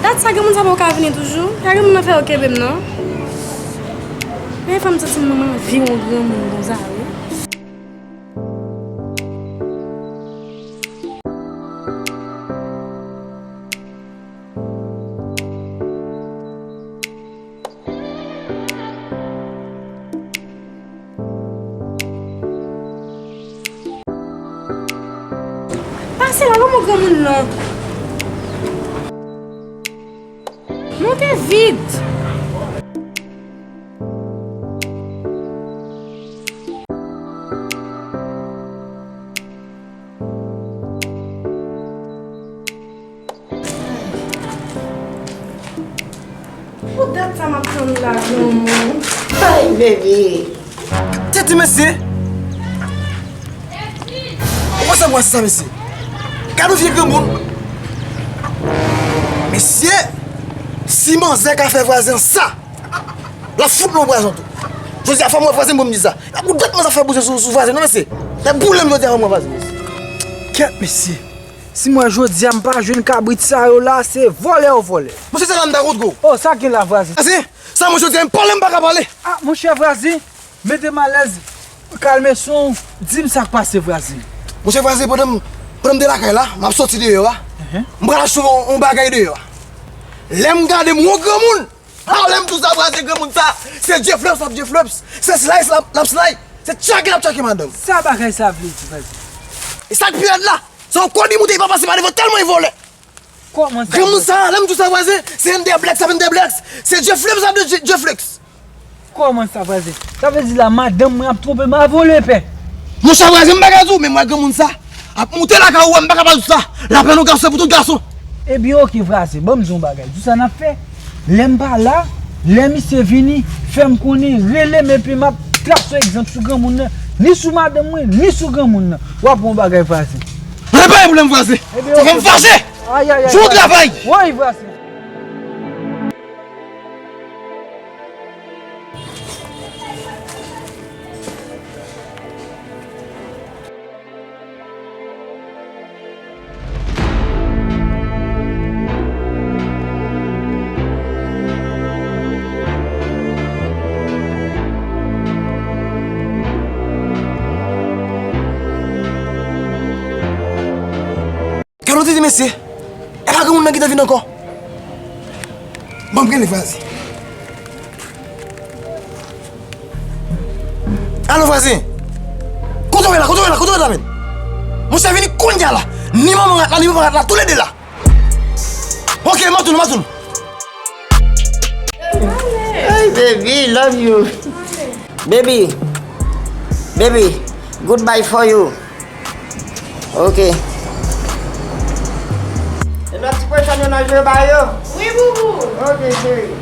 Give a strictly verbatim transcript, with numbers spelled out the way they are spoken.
Gad sa, granmoun sa poko ka vini toujou. Sa granmoun nan fè yo kenbe m non. Men fanm santi m nan anvi yon granmoun konsa wi. Pase la, ban m granmoun nan. Monte vit. Pou dat sa m ap tann la, granmoun. Ay, bebe. Tete, mesye. Ou panse mwen se sa, mesye? Gade yon vye granmoun. Mesye, si manzè ka fè vwazen sa, l ap fout mwen pwazon tou. Jodi a, fò m wè vwazen pou m di sa. Gade pou dat mwen sa fè bouzen sou, sou vwazen, non, mesye. Lè boule m jodi a, fò m wè vwazen, mesye. Kèt, mesye. Si mwen jodi a m pa jwenn kabrit sa yo la, se vòlè yo vòlè. Monchè, se la m ta kont gwo. Oh, sa gen la, vwazen? Ase, sa mwen jodi a, m pale m pa ka pale. Ah, monchè, vwazen, mete m alèz, kalme son w, di m sa k pase, vwazen. Monchè, vwazen, pandan m, pandan m te lakay la, m ap soti deyò a, m pral achte yon, yon bagay deyò a. Lè m gade m, yon granmoun. Ah, lè m di w sa, vwazen, granmoun sa, se Jeffleps l ap Jeffleps, se Slice l ap, l ap Slice, se tchake l ap tchake madanm. Sa bagay sa vle di, vwazen? E sa k pi rèd la, se yon kòd li moute, li pa pase pa devan tèlman li vòlè. Kòman sa? Granmoun sa, lè m di w sa, vwazen, se Underblex ap Underblex, se Jeffleps ap Je-, Jeffleps. Kòman sa, vwazen? Sa vle di la, madanm mwen ap twonpe m a vòlè, pè. Monchè, vwazen, m pa ka di w, men m wè granmoun sa ap moute lakay ou a, m pa ka pa di w sa. Lapèn yon gason pou tout gason. Ebyen, oke, vwazen, ban m di w yon bagay. Di w sa n ap fè? Lè m pa la, lè misye vini, fè m konnen, rele m epi m ap trase yon egzanp sou granmoun nan, ni sou madanm mwen, ni sou granmoun nan. W ap wè yon bagay, vwazen. Mwen pa gen pwoblèm, vwazen. Ebyen, oke, vwazen. Fè m fache. Ayayay. Jou travay. Woy, vwazen. Gade yon tete mesye. E pa granmoun nan ki te vin ankò. Ban m rele vwazen. Alo, vwazen. Kote w ye la? Kote w ye la? Kote w ye la menm? Monchè, vini kounye a la. Ni manman rat la, ni papa rat la, toulede la. Oke, m ap tounen, m ap tounen. Hey, baby, love you. Baby, baby, goodbye for you. Ok. E lòt ti pwechòn yo nan je ba yo? Wi, boubou. Ok, cheri.